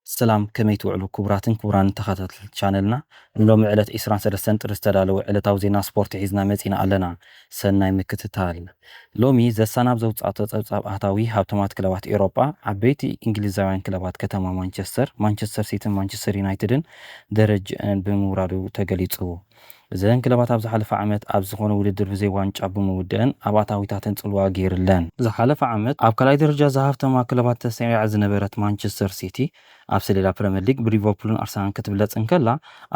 ሰላም፣ ከመይ ትውዕሉ ክቡራትን ክቡራን ተኸታተልቲ ቻነልና? ንሎሚ ዕለት ዕስራን ሰለስተን ጥሪ ዝተዳለወ ዕለታዊ ዜና ስፖርት ሒዝና መጺና ኣለና። ሰናይ ምክትታል። ሎሚ ዘሳናብ ዘውጻእቶ ጸብጻብ ኣታዊ ሃብታማት ክለባት ኤውሮጳ፣ ዓበይቲ እንግሊዛውያን ክለባት ከተማ ማንቸስተር፣ ማንቸስተር ሲቲን ማንቸስተር ዩናይትድን ደረጅአን ብምውራዱ ተገሊጹ። እዘን ክለባት ኣብ ዝሓለፈ ዓመት ኣብ ዝኾነ ውድድር ብዘይ ዋንጫ ብምውድአን ኣብ ኣታዊታተን ጽልዋ ገይርለን። ዝሓለፈ ዓመት ኣብ ካልኣይ ደረጃ ዝሃብተማ ክለባት ተሰሪዓ ዝነበረት ማንቸስተር ሲቲ ኣብ ሰሌዳ ፕረምየር ሊግ ብሊቨርፑልን ኣርሰናልን ክትብለጽ እንከላ፣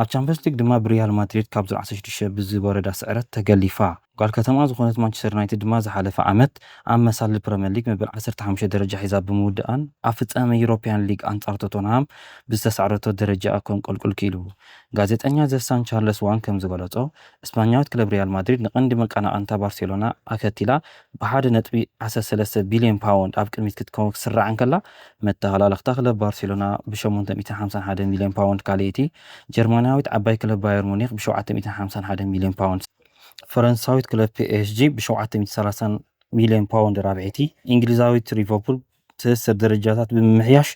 ኣብ ቻምፒዮንስ ሊግ ድማ ብሪያል ማድሪድ ካብ ዙር ዓሰርተ ሽዱሽተ ብዝወረዳ ስዕረት ተገሊፋ። ጓል ከተማ ዝኾነት ማንቸስተር ዩናይትድ ድማ ዝሓለፈ ዓመት ኣብ መሳሊ ፕረምየር ሊግ መበል ዓሰርተ ሓሙሽተ ደረጃ ሒዛ ብምውድኣን ኣብ ፍጻመ ዩሮፒያን ሊግ ኣንጻር ቶተንሃም ብዝተሳዕረቶ ደረጃ ከም ቆልቁል ክኢሉ። ጋዜጠኛ ዘሳን ቻርለስ ዋን ከም ዝበለጾ፣ እስፓኛዊት ክለብ ሪያል ማድሪድ ንቐንዲ መቀናቐንታ ባርሴሎና ኣከቲላ ብሓደ ነጥቢ ዓሰርተ ሰለስተ ቢልዮን ፓውንድ ኣብ ቅድሚት ክትከውን ክትስራዕ እንከላ፣ መተሃላለኽታ ክለብ ባርሴሎና ብ ሸሞንተ ሚእትን ሓምሳን ሓደን ሚልዮን ፓውንድ ካልኣይቲ፣ ጀርመናዊት ዓባይ ክለብ ባየር ሙኒክ ብ ሸውዓተ ሚእትን ሓምሳን ሓደን ሚልዮን ፓውንድ፣ ፈረንሳዊት ክለብ ፒ ኤስ ጂ ብ ሸውዓተ ሚእትን ሰላሳን ሚልዮን ፓውንድ ራብዐይቲ፣ እንግሊዛዊት ሊቨርፑል ትስስር ደረጃታት ብምምሕያሽ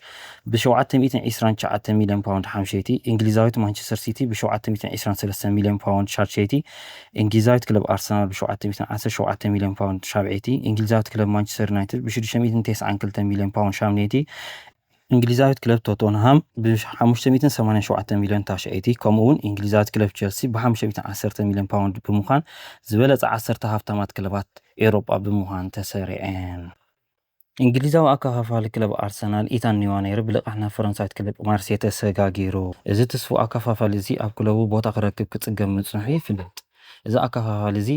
ብ ሸውዓተ ሚእትን ዕስራን ትሽዓተን ሚልዮን ፓውንድ ሓምሸይቲ፣ እንግሊዛዊት ማንቸስተር ሲቲ ብ ሸውዓተ ሚእትን ዕስራን ሰለስተን ሚልዮን ፓውንድ ሻድሸይቲ፣ እንግሊዛዊት ክለብ ኣርሰናል ብ ሸውዓተ ሚእትን ዓሰርተ ሸውዓተ ሚልዮን ፓውንድ ሻብዐይቲ፣ እንግሊዛዊት ክለብ ማንቸስተር ዩናይትድ ብ ሽዱሽተ ሚእትን ተስዓን ክልተን ሚልዮን ፓውንድ ሻምነይቲ፣ እንግሊዛዊት ክለብ ቶተንሃም ብ ሓሙሽተ ሚእትን ሰማንያን ሸውዓተን ሚልዮን ታሽዐይቲ፣ ከምኡ እውን እንግሊዛዊት ክለብ ቸልሲ ብ ሓሙሽተ ሚእትን ዓሰርተ ሚልዮን ፓውንድ ብምዃን ዝበለጸ ዓሰርተ ሃብታማት ክለባት ኤውሮጳ ብምዃን ተሰሪዐን። እንግሊዛዊ ኣከፋፋሊ ክለብ ኣርሰናል ኢታን ኒዋኔሪ ብልቓሕ ናብ ፈረንሳዊት ክለብ ማርሴ ተሰጋጊሩ። እዚ ትስፉው ኣከፋፋሊ እዚ ኣብ ክለቡ ቦታ ክረክብ ክጽገም ምጽንሑ ይፍለጥ። እዚ ኣከፋፋሊ እዚ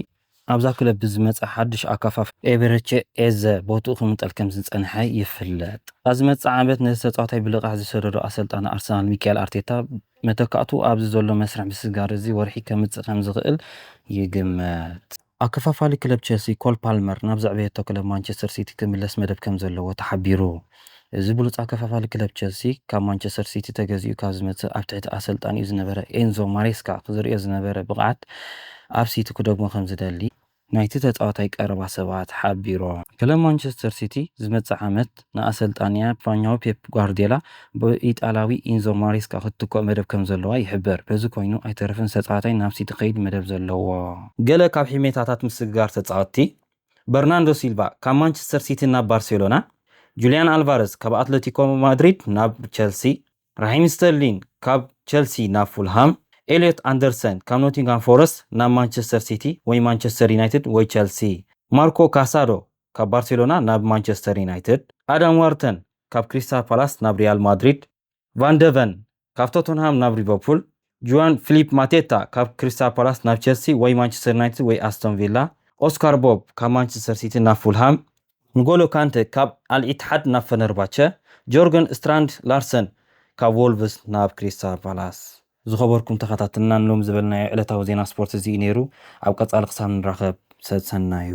ኣብዛ ክለብ ብዝመጸ ሓድሽ ኣከፋፍ ኤቤረቼ ኤዘ ቦትኡ ክምንጠል ከም ዝጸንሐ ይፍለጥ። ኣብ ዝመጽእ ዓመት ነዚ ተጻዋታይ ብልቓሕ ዝሰደዶ ኣሰልጣኒ ኣርሰናል ሚካኤል ኣርቴታ መተካእቱ ኣብዚ ዘሎ መስርሕ ምስግጋር እዚ ወርሒ ከምጽእ ከም ዝኽእል ይግመት። ኣከፋፋሊ ክለብ ቸልሲ ኮል ፓልመር ናብ ዘዕበየቶ ክለብ ማንቸስተር ሲቲ ክምለስ መደብ ከም ዘለዎ ተሓቢሩ። እዚ ብሉጽ ኣከፋፋሊ ክለብ ቸልሲ ካብ ማንቸስተር ሲቲ ተገዚኡ ካብ ዝመጽእ ኣብ ትሕቲ ኣሰልጣኒኡ ዝነበረ ኤንዞ ማሬስካ ክዝርእዮ ዝነበረ ብቕዓት ኣብ ሲቲ ክደግሞ ከም ዝደሊ ናይቲ ተጻዋታይ ቀረባ ሰባት ሓቢሮም። ክለብ ማንቸስተር ሲቲ ዝመጽእ ዓመት ንኣሰልጣኒያ ስፓኛዊ ፔፕ ጓርዲዮላ ብኢጣላዊ ኢንዞ ማሬስካ ክትትኮእ መደብ ከም ዘለዋ ይሕበር። በዚ ኮይኑ ኣይተርፍን ተጻዋታይ ናብ ሲቲ ከይድ መደብ ዘለዎ። ገለ ካብ ሒሜታታት ምስግጋር ተጻወትቲ በርናንዶ ሲልቫ ካብ ማንቸስተር ሲቲ ናብ ባርሴሎና፣ ጁልያን ኣልቫረዝ ካብ ኣትለቲኮ ማድሪድ ናብ ቸልሲ፣ ራሂም ስተርሊን ካብ ቸልሲ ናብ ፉልሃም፣ ኤልዮት ኣንደርሰን ካብ ኖቲንግሃም ፎረስት ናብ ማንቸስተር ሲቲ ወይ ማንቸስተር ዩናይትድ ወይ ቸልሲ፣ ማርኮ ካሳዶ ካብ ባርሴሎና ናብ ማንቸስተር ዩናይትድ፣ ኣዳም ዋርተን ካብ ክሪስታል ፓላስ ናብ ሪያል ማድሪድ፣ ቫን ደቨን ካብ ቶተንሃም ናብ ሊቨርፑል፣ ጁዋን ፊሊፕ ማቴታ ካብ ክሪስታል ፓላስ ናብ ቸልሲ ወይ ማንቸስተር ዩናይትድ ወይ ኣስቶን ቪላ፣ ኦስካር ቦብ ካብ ማንቸስተር ሲቲ ናብ ፉልሃም፣ ንጎሎ ካንተ ካብ ኣልኢትሓድ ናብ ፈነርባቸ፣ ጆርገን ስትራንድ ላርሰን ካብ ዎልቭስ ናብ ክሪስታል ፓላስ። ዝኸበርኩም ተኸታተልና፣ ንሎም ዝበልናዮ ዕለታዊ ዜና ስፖርት እዚ እዩ ነይሩ። ኣብ ቀጻሊ ክሳብ ንራኸብ ሰሰናዩ።